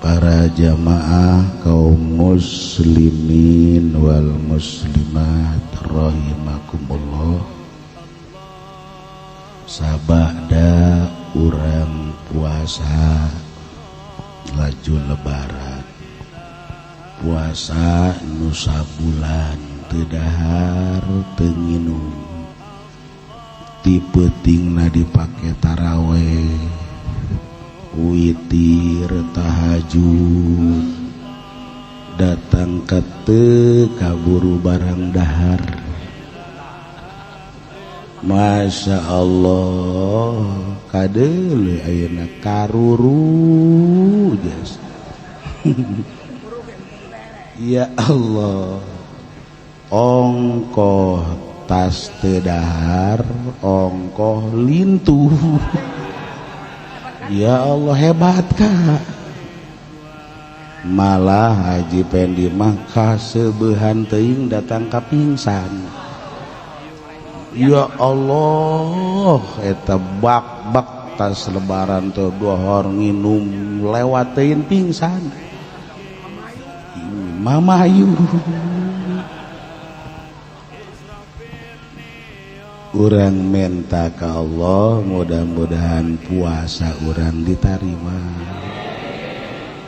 Para jamaah kaum muslimin wal muslimat rahimakumullah. Sabada urang puasa laju lebaran, puasa nu sabulan teu dahar teu nginum, ti peutingna dipake taraweh, witir, tahajud, datang ke teu kaburu barang dahar. Masya Allah, kadeuleu ayeuna karuru jas. Ya Allah, ongkoh tas teu dahar, ongkoh lintuh. Ya Allah, hebat Kak. Malah Haji Pendi mah kaseubehan teuing datang ka pingsan. Ya Allah, eta bak-bak tas lebaran teh dohor nginum lewat teuing pingsan. Mamayu. Urang menta ka Allah, mudah-mudahan puasa urang ditarima,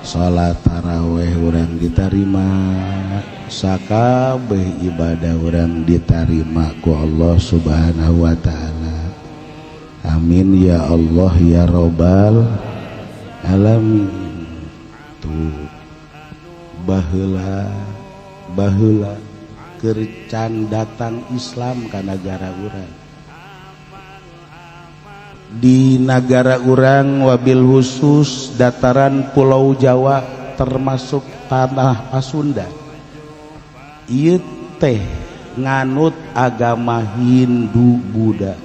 salat taraweh urang ditarima, sakabeh ibadah urang ditarima ku Allah Subhanahu wa taala. Amin ya Allah ya robbal alamin. Tuh baheula baheula kercan datang Islam ka nagara urang. Di nagara urang wabil khusus dataran Pulau Jawa termasuk tanah Pasunda, ieu teh nganut agama Hindu Buddha,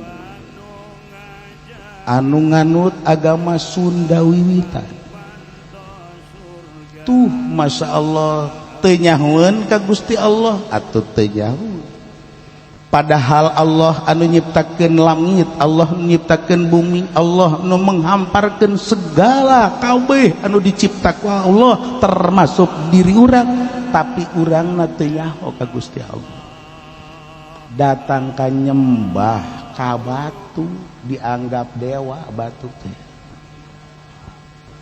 anu nganut agama Sunda Wiwitan. Tuh Masya Allah, teu nyahoeun ka Gusti Allah atuh teu nyahoeun. Padahal Allah anu nyiptakeun langit, Allah nyiptakeun bumi, Allah anu menghamparkeun segala kabeh anu diciptakeun Allah termasuk diri urang, tapi urangna teu nyaho ka Gusti Allah. Datang ka nyembah ka batu, dianggap dewa batu teh.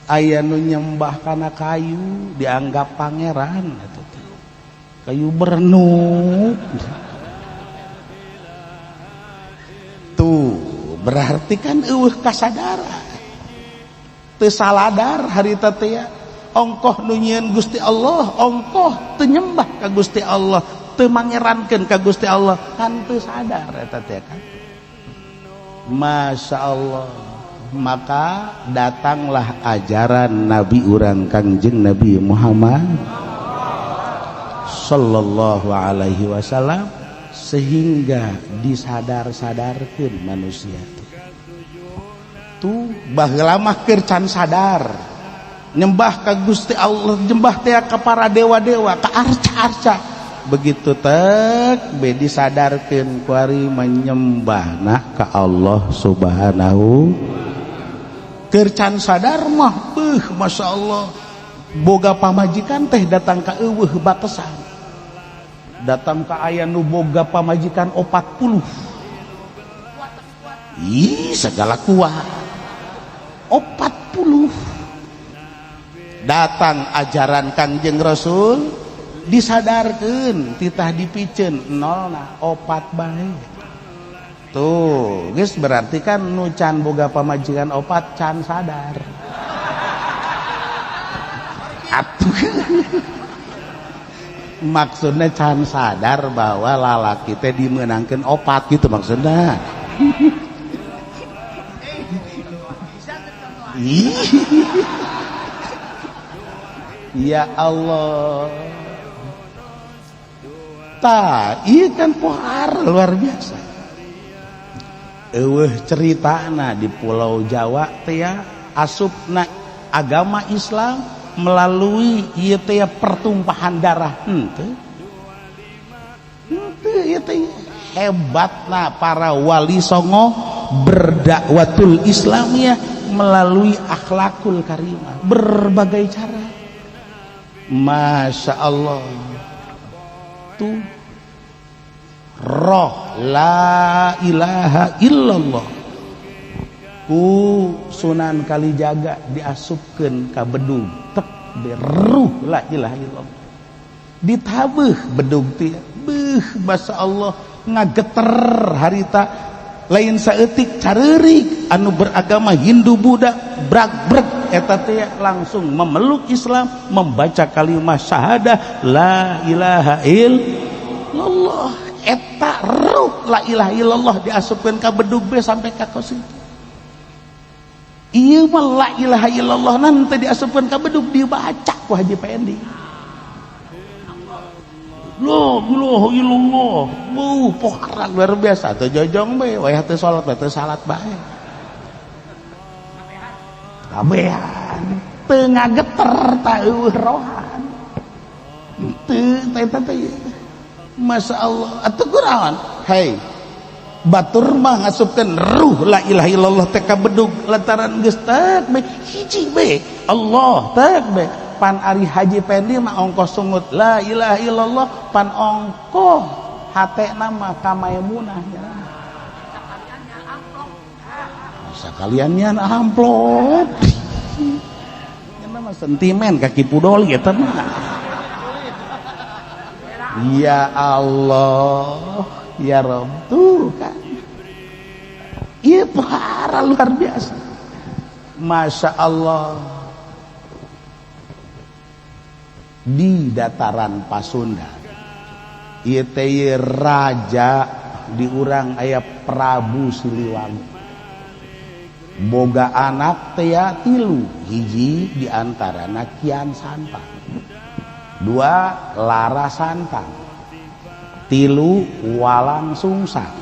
Aya nu nyembah kana kayu, dianggap pangeran eta teh. Kayu bernuk. Tuh berarti kan eueuh kasadaran, teu saladar harita teh ya. Ongkoh nu nyieun Gusti Allah, ongkoh teu nyembah ka Gusti Allah, teu mangerankeun ka Gusti Allah, kan teu sadar eta teh kan. Masya Allah, maka datanglah ajaran Nabi urang Kangjeng Nabi Muhammad sallallahu alaihi wasallam, sehingga disadar-sadarkeun manusia tuh. Baheula mah keur can sadar nyembah ka Gusti Allah, nyembah teh ka para dewa-dewa, ka arca-arca. Begitu tek be disadarkeun kuari menyembahna ka Allah Subhanahu. Keur can sadar mah beuh Masya Allah, boga pamajikan teh datang ka eueuh batasan, datang ka aya nu boga pamajikan 40. Ih, segala kuat 40. Datang ajaran Kangjeng Rasul, disadarkeun, titah dipiceun nolna 4 bae. Tuh geus berarti kan nu can boga pamajikan 4 can sadar. Atuh maksudnya can sadar bahwa lalaki teh dimenangkeun 4 gitu maksudnya. Ya Allah. Tah, ieu kan pohar luar biasa. Eueuh ceritana di Pulau Jawa teh ya, asupna agama Islam melalui ieu teh pertumpahan darah. Henteu. Henteu ieu teh hebatna para wali songo berdakwatul Islamiyah melalui akhlakul karimah, berbagai cara. Masya Allah tuh roh la ilaha illallah ku Sunan Kalijaga diasupkeun ka bedug tek beruh la ilaha illallah ditabeuh bedug teh beuh masya Allah ngageter harita lain saeutik careurik anu beragama Hindu Buddha brag-breg eta teh langsung memeluk Islam membaca kalimat syahadah la ilaha illallah eta ruh la ilaha illallah diasupkeun ka bedug be sampai ka kos itu. Ieu mah la ilaha illallah nanti diasupkeun ka bedug dibaca ku Haji Pendi. La ilaha illallah. Wuh, pohara luar biasa teu jojong be wayah teu salat teu salat bae. Kabehan teu ngageter ta eueuh rohan. Teu eta teh. Masya Allah atuh kunaon? Hei, batur mah ngasupkeun ruh la ilaha illallah teh ka bedug lantaran geus tek be hiji be Allah tek be. Pan ari Haji Pendi mah ongkoh sungut la ilaha illallah pan ongkoh hatena mah ka Maimunah ya. Sakalian amplop. Nya mah sentimen ka Ki Pudol eta mah. Ya Allah, ya Rabb tuh kan. Ieu perkara luar biasa. Masya Allah. Di dataran Pasundan ieu teh raja di urang aya Prabu Siliwangi boga anak teh tilu hiji di antarana Kian Santang, dua Lara Santang, tilu Walang Sungsang.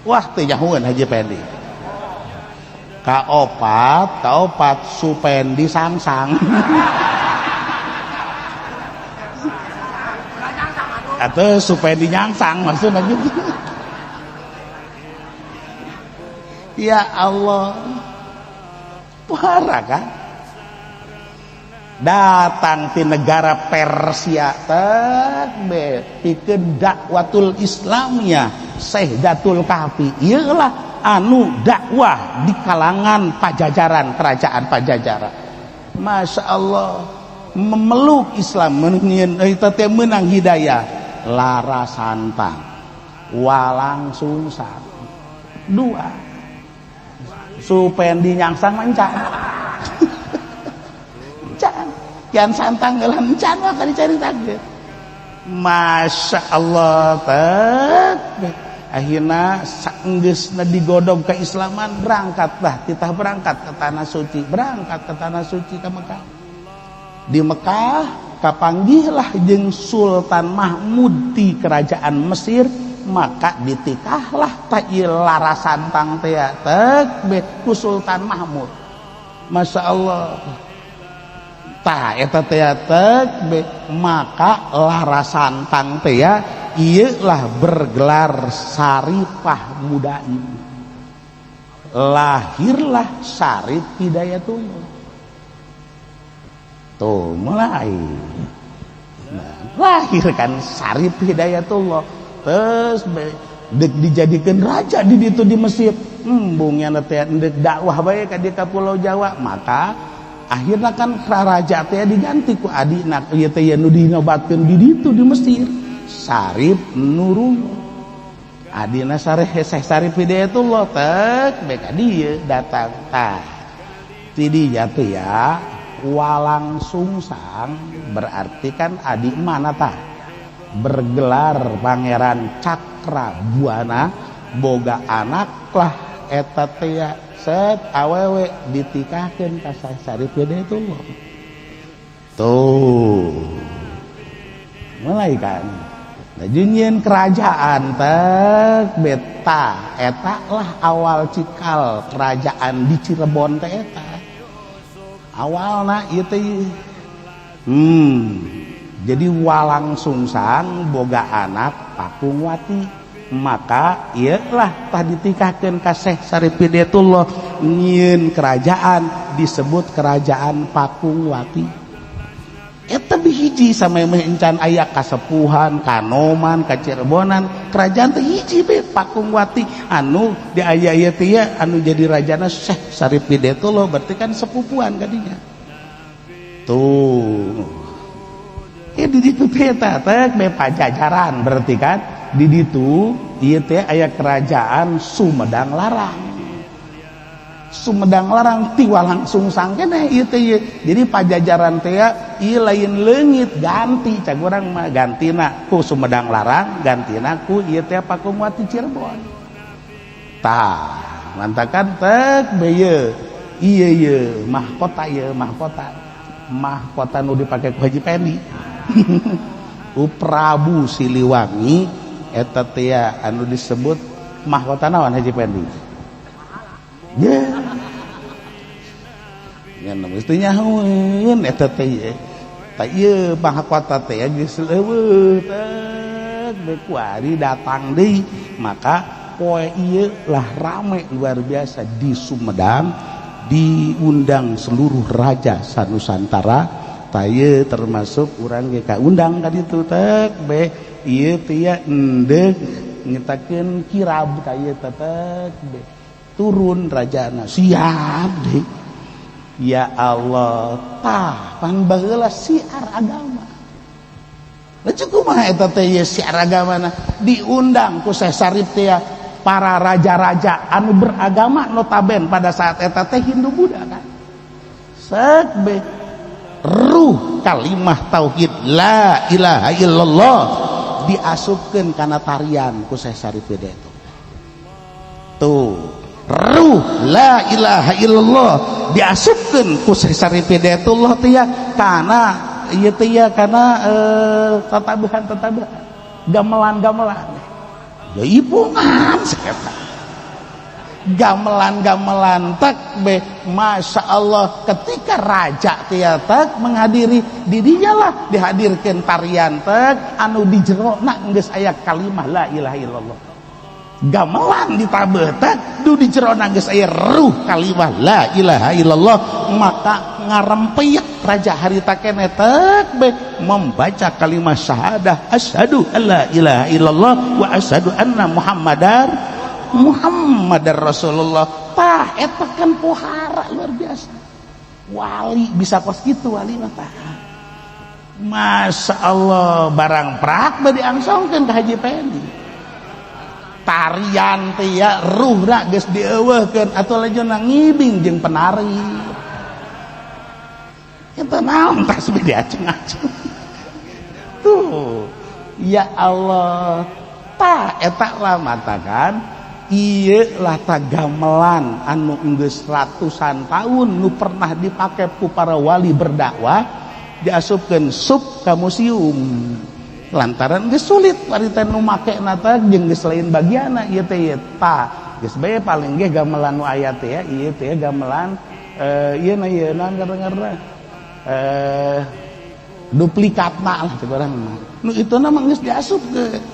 Wah teh nyahueun Haji Pendi kaopat Supendi Sangsang. Atau supaya dinyangsang maksudnya gitu. Ya Allah, parah kan? Datang di negara Persia tek be pikeun dakwatul Islamnya Syekh Datul Kahfi. Ieulah anu dakwah di kalangan Pajajaran, kerajaan Pajajaran. Masya Allah, memeluk Islam teh menang hidayah. Lara Santang, Walang Sungsang, dua Supendi nyangsang mencan encan Kian Santang gelah encan mah dicari tadi. Masya Allah tek akhirna saenggeusna digodog keislaman berangkatlah titah berangkat ke tanah suci, berangkat ke tanah suci ke Mekah. Di Mekah kapanggihlah jeung Sultan Mahmud di kerajaan Mesir, maka ditikahlah ta ieu Lara Santang teh tek be ku Sultan Mahmud. Masya Allah tah eta teh tek be maka Lara Santang teh ieu lah bergelar Saripah Mudaim. Lahirlah Syarif Hidayatullah. Tuh mulai nah, lahir kan Syarif Hidayatullah terus dijadikan raja di ditu di Mesir. Embungnya teh ndek dakwah bae ka dieu ka Pulau Jawa, maka akhirna kan raja teh diganti ku adina ieu teh nu dinobatkeun di ditu di Mesir Syarif Nurullah. Adina Syekh Syarif Hidayatullah tek be ka dieu datang tah ti dinya teh ya Walang Sungsang berarti kan adik mana tah bergelar Pangeran Cakra Buana boga anak lah eta teh set awewe ditikahkeun ka Syarif Hidayatullah. Tuh mulai kan nah, nyieun kerajaan tek beta eta lah awal cikal kerajaan di Cirebon teh eta awalna ieu teh. Jadi Walang Sungsang boga anak Pakungwati, maka ieu lah tah ditikahkeun ka Syekh Syarif Hidayatullah nyieun kerajaan disebut kerajaan Pakungwati. Eta teh hiji samemeh encan aya kasepuhan, kanoman, kacirebonan, kerajaan teh hiji be Pakungwati anu di aya ieu teh anu jadi rajana Syekh Syarif Hidayatullah, berarti kan sepupuan kadinya. Tuh. Di ditu teh teh be Pajajaran berarti kan di ditu ieu teh aya kerajaan Sumedang Larang. Sumedang Larang tiwa langsung sangkene ieu teh. Jadi Pajajaran teh ieu lain leungit ganti cag urang mah gantina ku Sumedang Larang, gantina ku ieu teh Pakungwati Cirebon. Tah, mantakan tek be ieu. Ieu ieu mahkota ieu mahkota. Mahkota nu dipake ku Haji Pendi. Ku Prabu Siliwangi eta teh anu disebut mahkota naon Haji Pendi? Ya. Ngan mesti nyahoeun eta teh ye. Tah ieu mahkota teh geus leuweuh teh be kuari datang deui, maka poe ieu lah rame luar biasa di Sumedang, diundang seluruh raja sanusantara. Tah ieu termasuk urang ge kaundang ka ditu teh be ieu teh endeuh nyitakeun kirab ka ieu teh be. Turun rajana siap deh. Ya Allah, tah pan baheula siar agama. Lah kumaha eta teh ieu siar agamana diundang ku Syekh Syarif teh para raja-raja anu beragama notaben pada saat eta teh Hindu Buddha kan. Sek be ruh kalimah tauhid la ilaha illallah diasupkeun kana tarian ku Syekh Syarif Hidayatullah. Tuh ruh la ilaha illallah diasupkeun ku Syekh Syarif Hidayatullah teh ya kana ieu teh ya kana tatabuhan-tatabuhan gamelan-gamelan ya ipungan saketa gamelan-gamelan tak be Masya Allah ketika raja teh tak menghadiri didinya lah dihadirkeun tarian tek anu di jerona geus aya kalimah la ilaha illallah. Gamelan ditabeuh teh du di jerona geus aya ruh kalimah la ilaha illallah, maka ngarempeyak raja harita keneh tek be membaca kalimah syahadah asyhadu alla ilaha illallah wa asyhadu anna Muhammadar Rasulullah. Tah eta kan pohara luar biasa. Wali bisa kos kitu wali mah tah. Masya Allah barang prak bade diangsongkeun ka Haji Pendi. Tarian teh ya ruhna geus dieuweuhkeun atuh lajuna ngibing jeung penari. Eta naon tas bade diacung-acung. Tuh, ya Allah, tah eta lah matakan ieu lah ta gamelan anu geus ratusan tahun nu pernah dipake ku para wali berdakwah diasupkeun sub ka museum. Lantaran geus sulit warita nu make na teh jeung geus lain bagianna ieu teh ieu tah geus bae paling ge gamelan nu aya teh ya ieu teh gamelan ieu na ieu naon ngaranna duplikatna lah cek urang mah nu itu na mah geus diasupkeun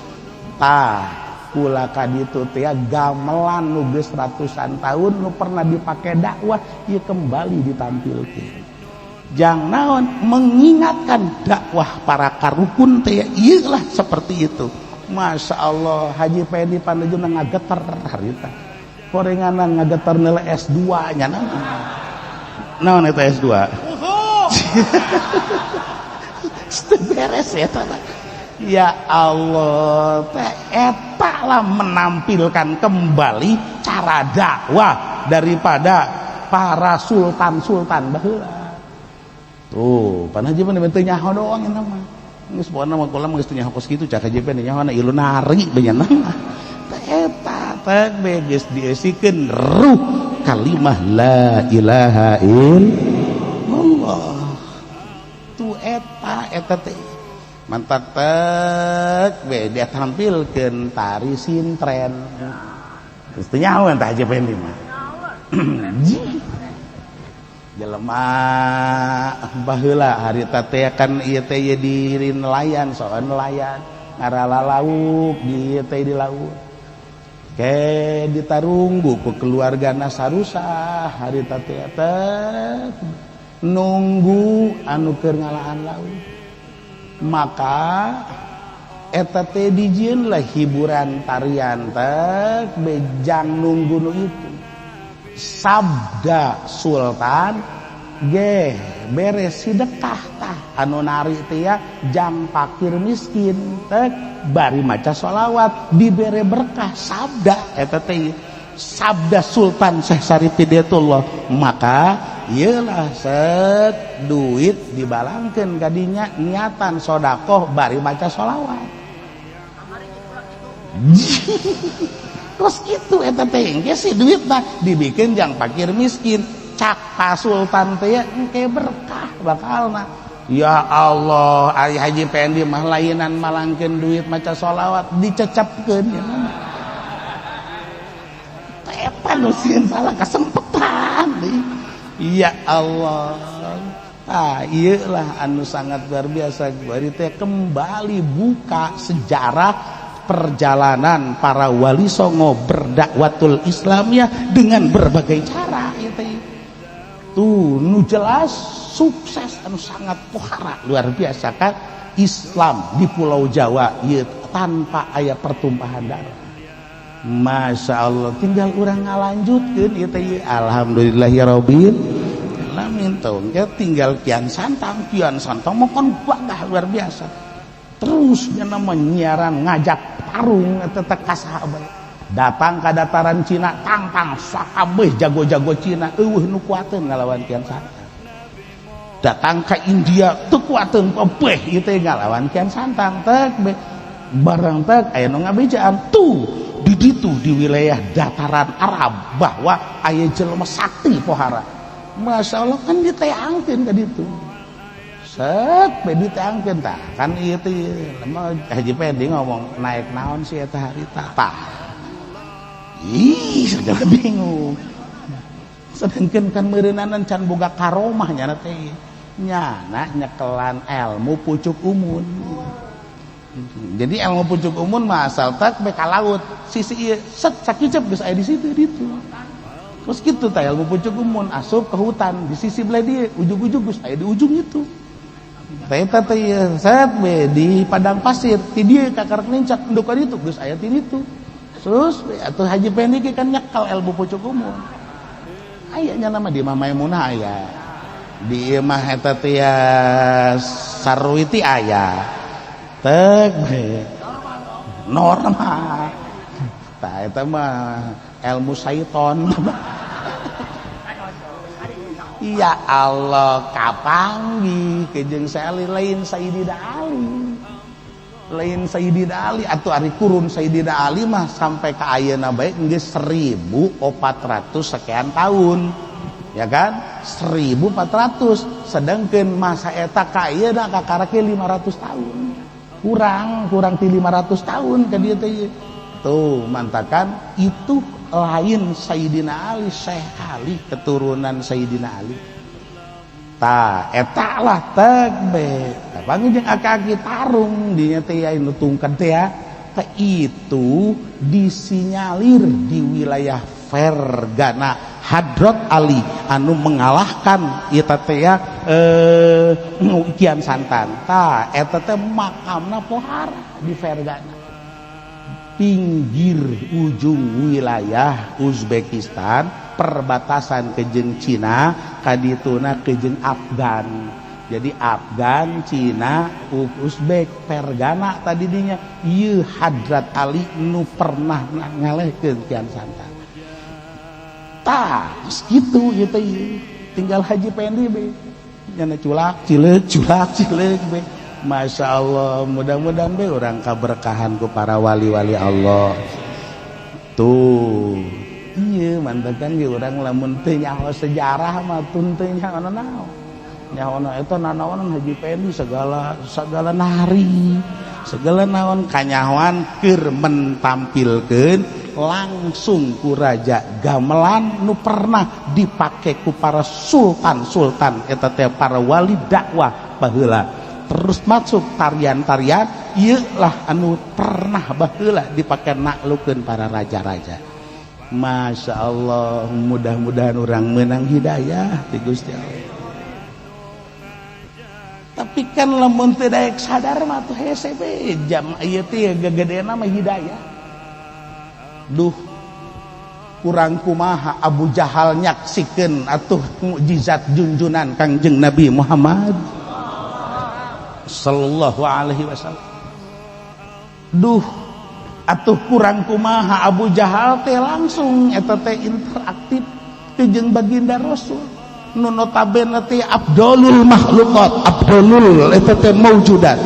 tah kula ka ditu teh gamelan nu geus ratusan tahun nu pernah dipake dakwah ieu kembali ditampilkeun. Jang naon mengingatkan dakwah para karukun teh ieu lah seperti itu. Masya Allah Haji Pendi panajuna ngageter harita. Korenganan ngageter nilai S2 nya naon. Naon eta S2? Teu beres eta. Ya Allah teh eta lah menampilkan kembali cara dakwah daripada para sultan-sultan baheula. Tuh, pan Haji Pendi teu nyaho doang eta mah. Geus pokona mah kula mah geus teu nyaho kos kitu cak Haji Pendi nyaho na ilu nari beunyeun mah. Teh eta teh be geus diesikeun ruh kalimah la ilaha illallah. Tuh eta eta teh mantak tek be dia tampilkeun tari sintren. Geus teu nyaho tah Haji Pendi mah. Jelema baheula harita teh kan ieu teh ieu di nelayan soal nelayan ngarala lauk di ieu teh di laut ke ditarunggu ku keluargana sarusah harita teh teh nunggu anu keur ngalaan laut. Maka eta teh dijieun lah hiburan tarian teh bejang nunggu nu itu. Sabda Sultan geh beres sedekah tah anu nari teh ya jang fakir miskin teh bari maca sholawat dibere berkah sabda eta teh sabda Sultan Syekh Syarif Hidayatullah. Maka iyalah set duit dibalangkeun kadinya niatan sodakoh bari maca sholawat. Terus gitu eta teh engke si duitna dibikin jang fakir miskin cak Pak Sultan teh engke berkah bakalna. Ya Allah, ari Haji Pendi mah lainan malangkeun duit maca sholawat dicecepkeun ya mah. Eta nu sieun salah kasempetan deui. Ya Allah. Ah, ieu lah anu sangat luar biasa. Bari teh kembali buka sejarah perjalanan para wali songo berdakwatul Islamiyah dengan berbagai cara ieu teh. Tuh nu jelas sukses anu sangat pohara luar biasa kan Islam di Pulau Jawa ieu tanpa aya pertumpahan darah. Masya Allah, tinggal urang ngalanjutkeun ieu teh. Alhamdulillah ya rabbil alamin. Tuh tinggal Kian Santang, Kian Santang mah kan gagah luar biasa. Terus nya nama nyiaran ngajak tarung eta teh ka saha bae. Datang ka dataran Cina, tangtang sakabeh jago-jago Cina eueuh nu kuateun ngalawan Kian Santang. Datang ka India teu kuateun kabeh ieu teh ngalawan Kian Santang teh barang teh aya nu ngabejaan tuh di ditu di wilayah dataran Arab bahwa aya jelema sakti pohara. Masya Allah kan diteangkeun ka ditu. Set be diteangkeun tah kan ieu teh lemah Haji Pendi ngomong naik naon sih eta harita tah. Ih, segala bingung. Sedangkan kan meureunanan can boga karomah nyana teh. Nyana nyekelan ilmu pucuk umun. Jadi ilmu pucuk umun mah asal tak be ka laut sisi ieu set sakicep geus aya di situ ditu. Terus kitu tah ilmu pucuk umun asup ke hutan di sisi belah dieu ujug-ujug geus aya di ujung itu. Tah eta teh set be di padang pasir ti dieu ka karek nincak enduk ka ditu geus aya ti ditu. Terus atuh Haji Pendi kan nyekel ilmu pucuk umun. Aya nya nama di Mama Maimunah aya. Di ieu mah eta teh Sarwiti aya. Tek be. Normal. Tah eta mah ilmu syaiton. Ya Allah, kapanggih jeung Syekh lain Sayyidina Ali. Lain Sayyidina Ali atuh ari kurun Sayyidina Ali mah sampai ka ayeuna bae geus 1400 sekian tahun. Ya kan? 1400 sedangkan masa eta ka ayeuna kakarake 500 tahun. Kurang ti 500 tahun ka dieu teh. Tuh, mantakan itu lain Sayyidina Ali, Syekh Ali keturunan Sayyidina Ali. Tah, eta lah teh be. Kapanggih jeung aki-aki tarung dinya teh ya nu tungked teh ya. Teh itu disinyalir di wilayah Fergana Hadrat Ali anu mengalahkan eta teh ya Kian Santang. Tah, eta teh makamna pohara di Fergana. Pinggir ujung wilayah Uzbekistan, perbatasan kejeng Cina, kadituna kejeng Afgan. Jadi Afgan, Cina, Uzbek, Fergana tadi dinya. Ieu Hadrat Ali nu pernah ngalehkeun Kian Santang. Tah, geus kitu ieu teh. Tinggal Haji Pendi be. Nyana culak cileuk culak cileuk be. Masya Allah, mudah-mudahan be urang kaberkahan ku para wali-wali Allah. Tuh, iya mantakan ge urang lamun teu nyaho sejarah mah tun teu nyaho naon. Nyaho eta nanaonan Haji Pendi segala segala nari, segala naon kanyahoan keur mentampilkeun langsung ku raja gamelan nu pernah dipake ku para sultan-sultan eta teh para wali dakwah baheula. Terus masuk tarian-tarian ieu lah anu pernah baheula dipake naklukeun para raja-raja. Masya Allah, mudah-mudahan orang menang hidayah ti Gusti Allah. Tapi kan lamun teu daek sadar mah tuh hese we jam ieu teh gegedena mah hidayah. Duh kurang kumaha Abu Jahal nyaksikeun atuh mukjizat junjunan Kangjeng Nabi Muhammad sallallahu alaihi wasallam. Duh atuh kurang kumaha Abu Jahal teh langsung eta teh interaktif jeung baginda Rasul. Nu notabene teh abdolul makhluqat, abdolul eta teh maujudat.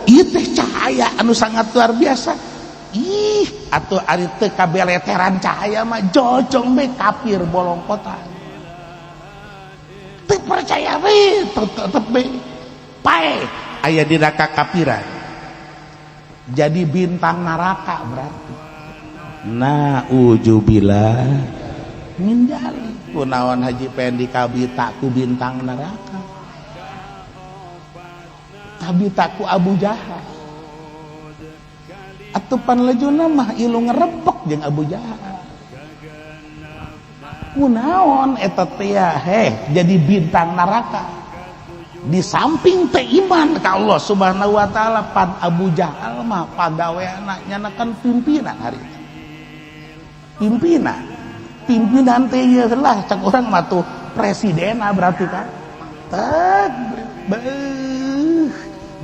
Ieu teh cahaya anu sangat luar biasa. Ih, atuh ari teu kabeleteran cahaya mah jojong be kafir bolong kota. Teu percaya we, tetep be pae aya dina kakafiran. Jadi bintang neraka berarti. Naujubillah min dzalik. Kunaon Haji Pendi kabita ku bintang neraka, kabita ku Abu Jahal. Atuh panlejuna mah ilu ngerebek jeung Abu Jahal. Kunaon eta teh heh jadi bintang neraka. Di samping teh iman ka Allah Subhanahu wa taala, pan Abu Jahal mah pagaweana nyana kan pimpinan hari itu. Pimpinan. Pimpinan teh ieu lah cak urang mah tuh presidena berarti kan. Tek beuh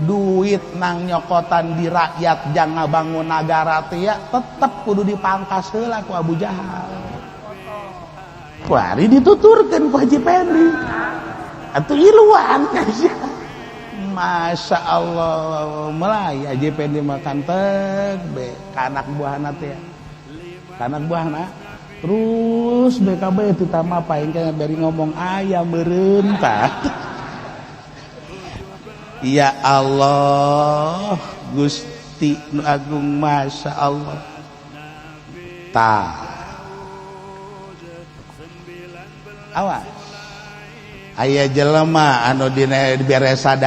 duit nang nyokotan di rakyat jang ngabangun nagara teh ya tetep kudu dipangkas heula ku Abu Jahal. Kuari dituturkeun ku Haji Pendi. Atuh iluan. Masya Allah mulai Haji Pendi makan tek be ka anak buahna teh ya. Ka anak buahna terus BKB itu tama paling kan bari ngomong ayam meureun tah. Ya Allah Gusti nu agung Masya Allah. Tah awas aya jelema anu dina dibere sadar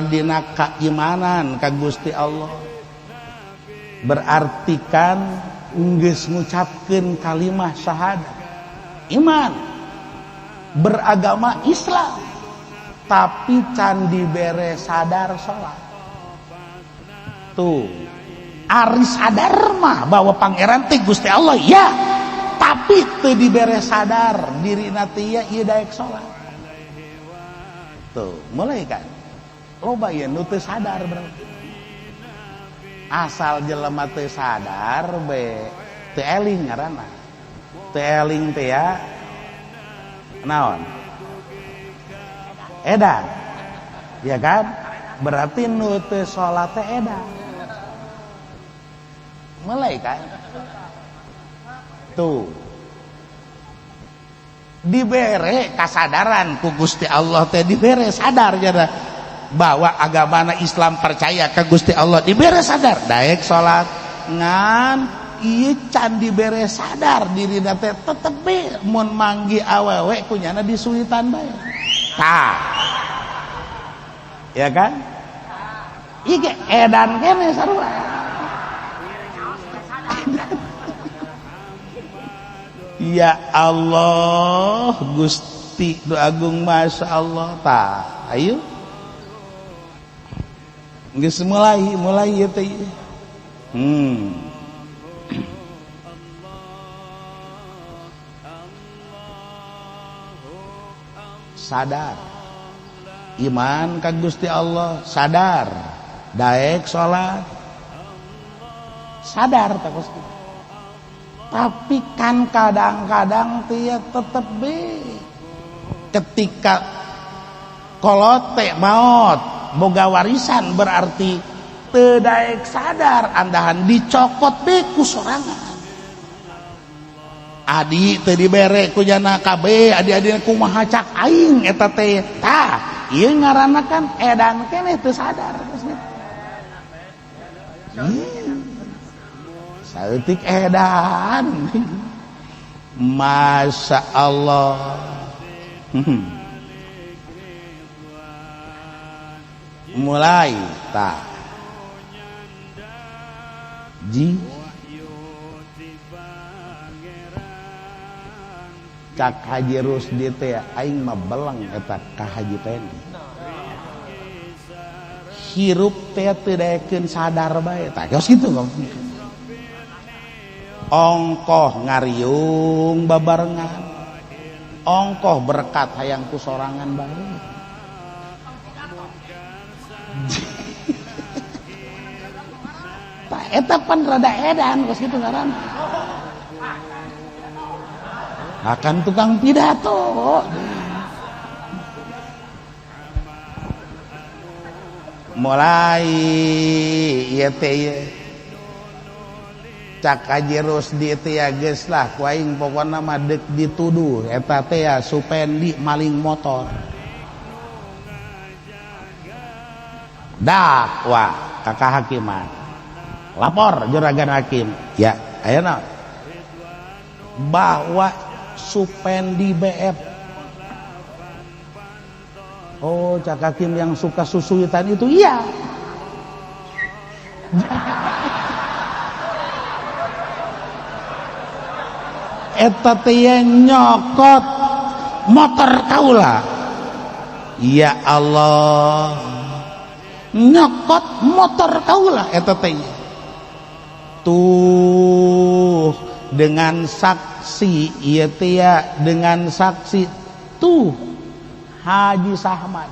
dina kaimanan ka Gusti Allah, berarti kan geus ngucapkeun kalimah syahadat, iman, beragama Islam, tapi can dibere sadar salat. Tuh ari sadar mah bahwa pangeran teh Gusti Allah ya, tapi teu dibere sadar dirina teh ieu daek salat. Tuh mulai kan loba ieu nu teu sadar berarti. Asal jelema teu sadar be teu eling ngaranna. Teu eling teh ya naon? Edan. Ya kan? Berarti nu teu salat teh edan. Mulai kan? Tuh. Dibere kasadaran ku Gusti Allah teh, dibere sadar jada bahwa agamana Islam percaya ke Gusti Allah, dibere sadar daek salat ngan ieu can dibere sadar dirina teh tetep be mun manggi awewe kunyana disuitan bae. Tah. Ya kan? Ieu ge edan kene sarua. Ya Allah Gusti nu agung Masya Allah. Tah ayo geus mulai ieu teh. Sadar iman ka Gusti Allah, sadar daek salat, sadar ta Gusti. Tapi kan kadang-kadang dia tetep be ketika kolote maot boga warisan berarti teu daek sadar andahan dicokot be ku sorangan. Adi teu dibere ku jana kabeh, adi-adina kumaha cak aing eta teh. Tah, ieu ngaranna kan edan keneh teu sadar. Saeutik edan. Masya Allah. Mulai tah. Ji Cak Haji Rusdi teh aing mah beleng eta ka Haji Pendi. Hirup teh teu daekeun sadar bae. Tah geus kitu ngomong. Ongkoh ngariung babarengan. Ongkoh berkat hayang ku sorangan bae. Tah eta pan rada edan geus kitu ngaranna. Akan tukang pidato. Mulai ieu teh ieu. Cak Haji Rusdi teh ya geus lah ku aing pokona mah deuk dituduh eta teh ya Supendi maling motor. Dakwa ka kahakiman. Lapor juragan hakim. Ya, ayeuna bahwa Supendi BF. Oh, cak hakim yang suka susuitan itu iya. Eta teh nyokot motor kaula. Ya Allah. Nyokot motor kaula eta teh. Tuh dengan saksi ieu teh ya, dengan saksi tuh Haji Sahmad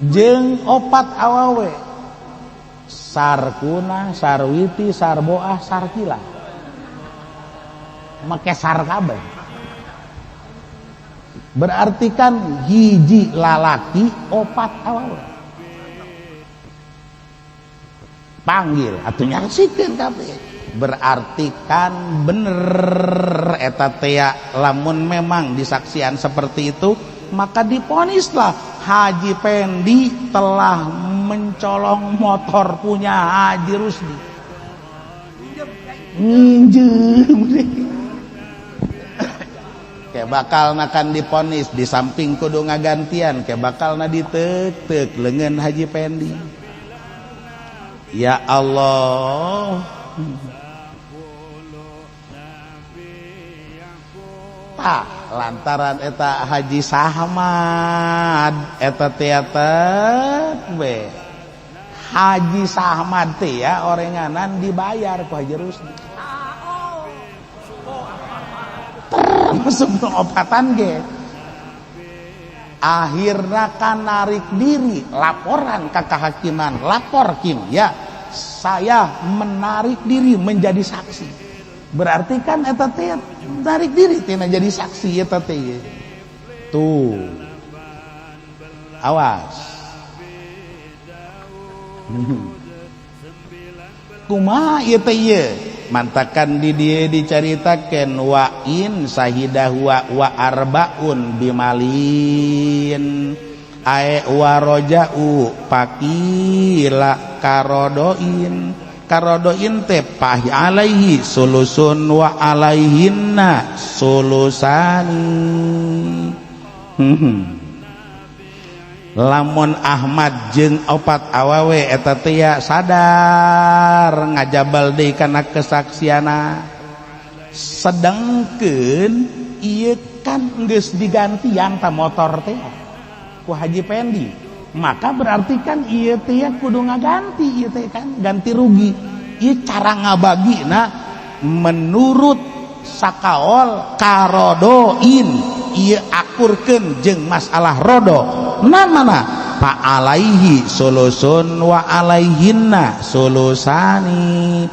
jeung opat awawe Sarkuna, Sarwiti, Sarboah, Sarkila make sar kabeh. Berarti kan hiji lalaki opat awawe panggil atuh nyaksikeun kabeh. Berarti kan bener eta teh lamun memang disaksian seperti itu maka diponislah Haji Pendi telah mencolong motor punya Haji Rusdi. Nginjem. Kayak bakal nakan diponis di samping kudu ngagantian kayak bakal na ditek-tek leungeun Haji Pendi. Ya Allah. Tah lantaran eta Haji Sahmad eta teater we Haji Sahmad teh ya orenganan dibayar ku Haji Rusdi. Termasuk opatan ge. Akhirna kan narik diri laporan ke kehakiman, lapor kim ya saya menarik diri menjadi saksi. Berarti kan eta teh tarik diri tina jadi saksi eta teh. Tuh. Awas. Kumaha ieu teh ieu? Mantakan di dieu dicaritakeun wa in sahidahu wa arbaun bimalin ae wa roja'u pakila karodoin. Karodoin teh pahi alaihi sulusun wa alaihinna sulusani. Lamun Ahmad jeung opat awawe eta teh ya sadar ngajabal deui kana kesaksiana. Sedangkeun ieu kan geus digantian ta motor teh ku Haji Pendi. Maka berarti kan ieu teh kudu ngaganti ieu teh kan ganti rugi. Ieu cara ngabagina menurut sakaol karodoin ieu akurkeun jeung masalah rodo. Nah mana pa alaihi sulusun wa alaihinna sulusani.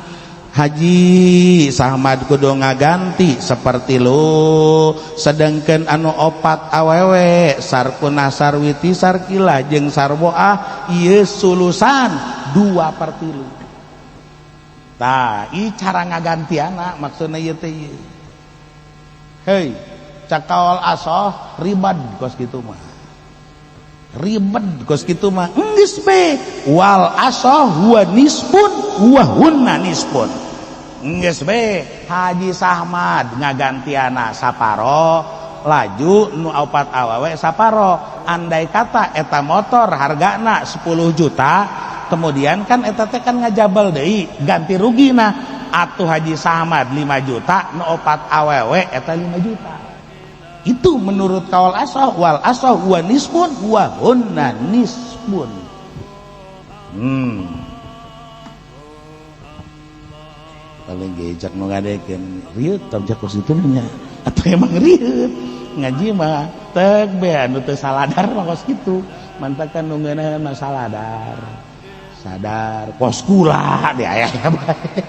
Haji Sahmad kudu ngaganti seperti lu, sedangkan anu opat awewe Sarkuna, Sarwiti, Sarkila jeung Sarboah ieu sulusan 2/3. Tah ieu cara ngagantiana maksudna ieu teh ieu. Hei, cakaol asoh ribad kos kitu mah. Ribet kos kitu mah geus be wal asoh huwa nisfun wa hunna nisfun. Geus be Haji Sahmad ngagantiana saparo laju nu opat awewe saparo. Andai kata eta motor hargana 10 juta, kemudian kan eta teh kan ngajabal deui ganti rugina. Atuh Haji Samad 5 juta nu opat awewe eta 5 juta. Itu menurut kaul asah wal asah wa nisbun wa hunna nisbun. Paling gejak nu ngadekeun rieut tong jak kos kitu nya atau emang rieut ngaji mah tek be anu teu saladar mah kos kitu mantakan nu ngeunaheun mah saladar sadar kos kula di aya bae.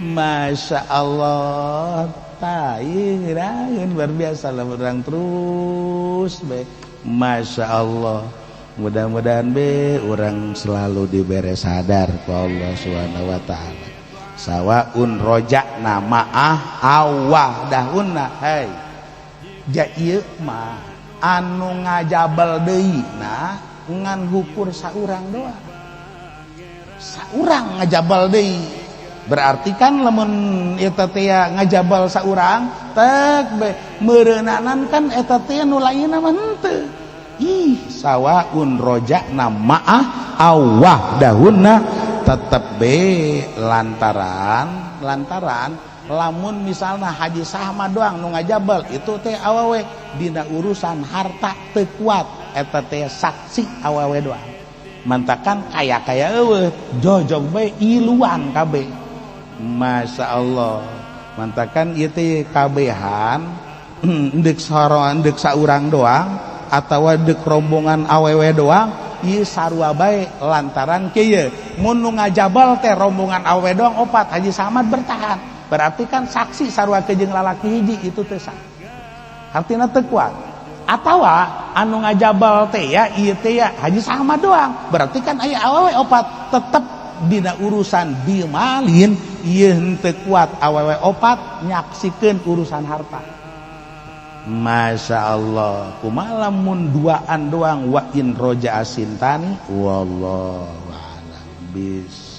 Masya Allah tai ngeunaheun luar biasa lah urang terus be. Masya Allah mudah-mudahan be urang selalu dibere sadar ku Allah Subhanahu wa taala. Sawaun roja'na ma'ah awahdahunna. Hei ja ieu mah anu ngajabal deui na ngan hukur saurang doang. Saurang ngajabal deui berarti kan lamun eta teh ngajabal saurang tek be meureunanan kan eta teh nu lainna mah henteu. Ih sawaun roja'na ma'ah awahdahunna tetep be lantaran lamun misalnya Haji Sahma doang nu ngajabal itu teh awewe dina urusan harta teu kuat eta teh saksi awewe doang mantakan kaya-kaya eueuh jojog bae iluan kabeh. Masya Allah mantakan ieu teh kabehan deuk saroan deuk saurang doang atawa deuk rombongan awewe doang ieu sarua bae lantaran kieu mun nu ngajabal teh rombongan awewe doang opat Haji Samad bertahan berarti kan saksi sarua jeung lalaki hiji itu teh sah artina teu kuat. Atawa anu ngajabal teh ya ieu teh ya Haji Samad doang berarti kan aya awewe opat tetep dina urusan bimalin ieu henteu kuat awewe opat nyaksikeun urusan harta. Masya Allah kumaha lamun duaan doang wa in roja'a sintani wallahu a'lam bis.